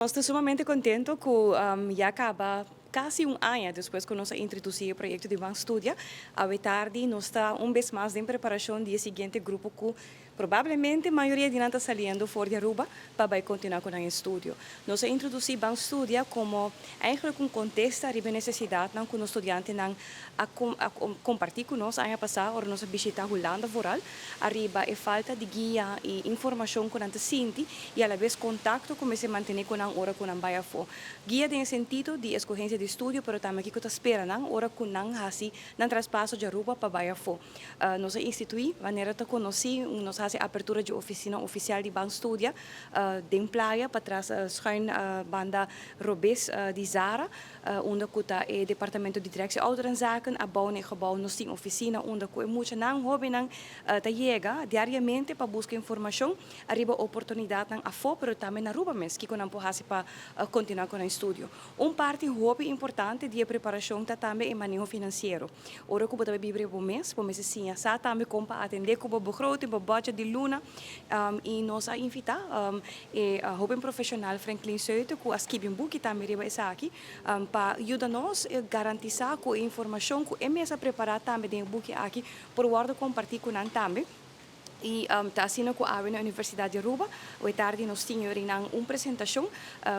Nos ta sumamente contento cu ya caba casi un aña despues cu nos a introduci e proyecto di Ban Studia. Awe tardi nos ta un bes mas den preparacion di e siguiente grupo cu probablemente mayoria di nan ta saliendo for di Aruba pa bay continua cu nan estudio. Nos a introduci Ban Studia como eigenlijk un contesta riba e necesidadnan cu nos studiantenan a comparti cu nos aña pasa ora nos a bishita Hulanda, vooral ariba e falta di guia y informacion cu nan ta sinti y alabes contacto cu mester mantene cu nan ora cu nan bay afo. Guia den e sentido di escogencia di estudio, pero tambe kico ta spera nan ora cu nan haci nan traspaso di Aruba pa bay afo. Nos a institui, manera ta conoci, nos a haci apertura di oficina oficial di Ban Studia den Playa, patras schuin banda robes di Zara, unda cu ta e departamento di Directie Ouderenzaken. Abou na e gebouw nos tin oficina unda cu e muchanan, hobennan, ta yega diariamente pa busca informacion ariba oportunidadnan afo, pero tambe na Aruba mes, kico nan por haci pa continua cu nan estudio. Un parti hopi importante di e preparacion ta tambe e maneho financiero. Ora cu bo ta biba riba bo mes, bo mester siña sa tambe con pa atende cu bo begroting, bo budget di luna, y nos a invita e hoben profesional Franklin Seute, cu a skibi un buki tambe riba esaki, pa yuda nos garantisa cu e informacion cu e mes a prepara tambe den e buki aki por wordo comparti cu nan tambe. Y ta asina cu awe na Universidad di Aruba, awe tardi nos tin nan un presentacion,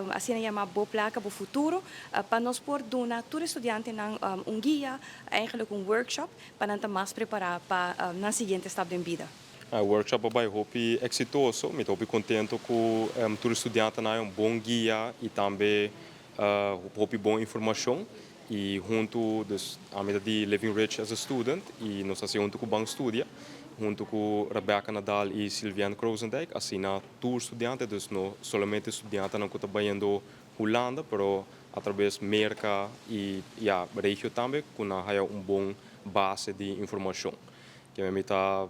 asina yama "Bo Placa, Bo Futuro", pa nos por duna tur estudiantenan un guia, eigenlijk un workshop, pa nan ta mas prepara pa nan siguiente stap den bida. E workshop a bay hopi exitoso, mi ta hopi contento cu tur studiantenan un bon guia y tambe hopi bon informacion. Y hunto, dus, ami di Living Rich as a Student y nos a haci hunto cu Ban Studia, hunto cu Rebecca Nadal y Sylviane Krozendijk, asina tur studiante, dus no solamente studiantenan cu ta bayendo Hulanda, pero atraves Merca y, ja, regio tambe, cu nan haya un bon base di informacion. Cu mi ta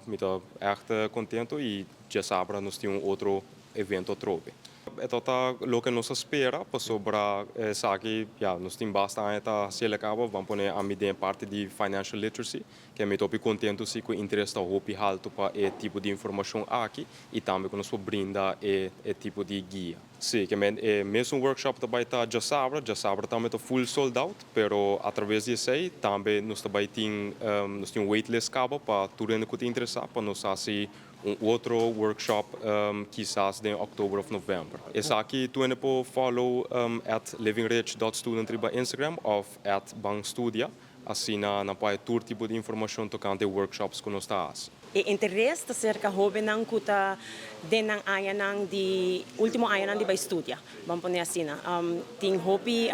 echt contento y diasabra nos tin un otro evento trobe. E ta loke nos ta spera pasobra esaki, ja, nos tin basta aña ta haci'e caba, ban pone ami den parti di financial literacy, cu mi ta hopi contento si cu interes ta hopi halto pa e tipo di informacion aki y tambe cu nos por brinda e tipo di guia. Si, cu e mesun workshop tambe ta diasabra, diasabra tambe ta full sold out, pero atraves di esey tambe nos tambe tin nos tin un waitlist caba pa tur hende cu ta interesa pa nos haci un otro workshop kisas den october of november. Esaki tur hende por follow @livingrich.student riba Instagram of @banstudia. Asina nan por tur tipo di informacion tocante workshops cu nos ta haci. E interes ta cerca hobennan cu ta den nan añanan di ultimo añanan di bay studia. Ban pone asina. Tin hopi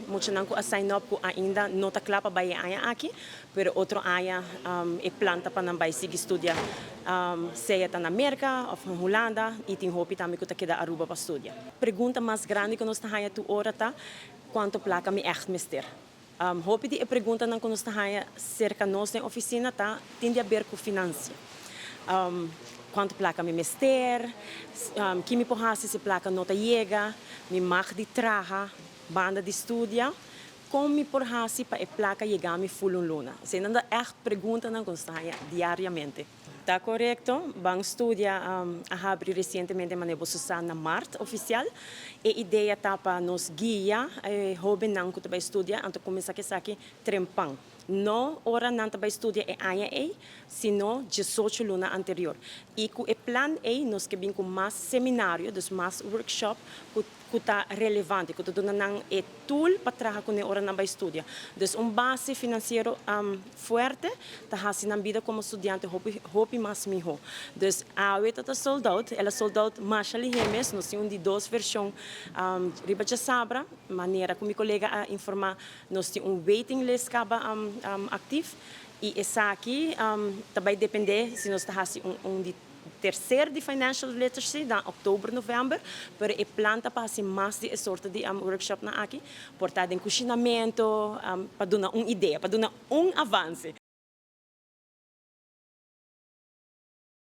muchanan cu a sign up cu ainda no ta cla pa bay e aña aki, pero otro aña e plan ta pa nan bay sigui studia, sea ta na Merca of na Hulanda, y tin hopi tambe cu ta keda Aruba pa studia. Pregunta mas grandi cu nos ta haya tur ora ta cuanto placa mi echt mester. Hopi di e preguntanan cu nos ta haya cerca nos na oficina ta tin di haber cu financia. Cuanto placa mi mester, kico mi por haci si placa no ta yega, mi mag di traha banda di studia, con mi por haci pa e placa yega mi full un luna. Esey ta echt preguntanan cu nos ta haya diariamente. Ta corecto, Ban Studia a habri recientemente, manera bo sa, na maart oficial. E idea ta pa nos guia hobennan cu ta bay studia, anto cuminsa cu esaki trempan. No ora nan ta bay studia e aña ey, sino 18 luna anterior. Y cu e plan ey nos kier bin cu mas seminario, dus mas workshop cu ta relevante, cu ta duna nan e tool pa traha cu ora nan bay studia. Dus un base financiero fuerte, ta haci nan bida como studiante hopi, hopi mas miho. Dus awe ta sold out, el a sold out masha lihe mes, nos tin un di dos version riba diasabra, manera cu mi colega a informa, nos tin un waiting list caba actief, y esaki tambe ta depende si nos ta haci un di tercer di financial literacy na october, november, pero e plan ta pa haci mas di e sorto di workshopnan aki, por ta den cushinamento, pa duna un idea, pa duna un avance.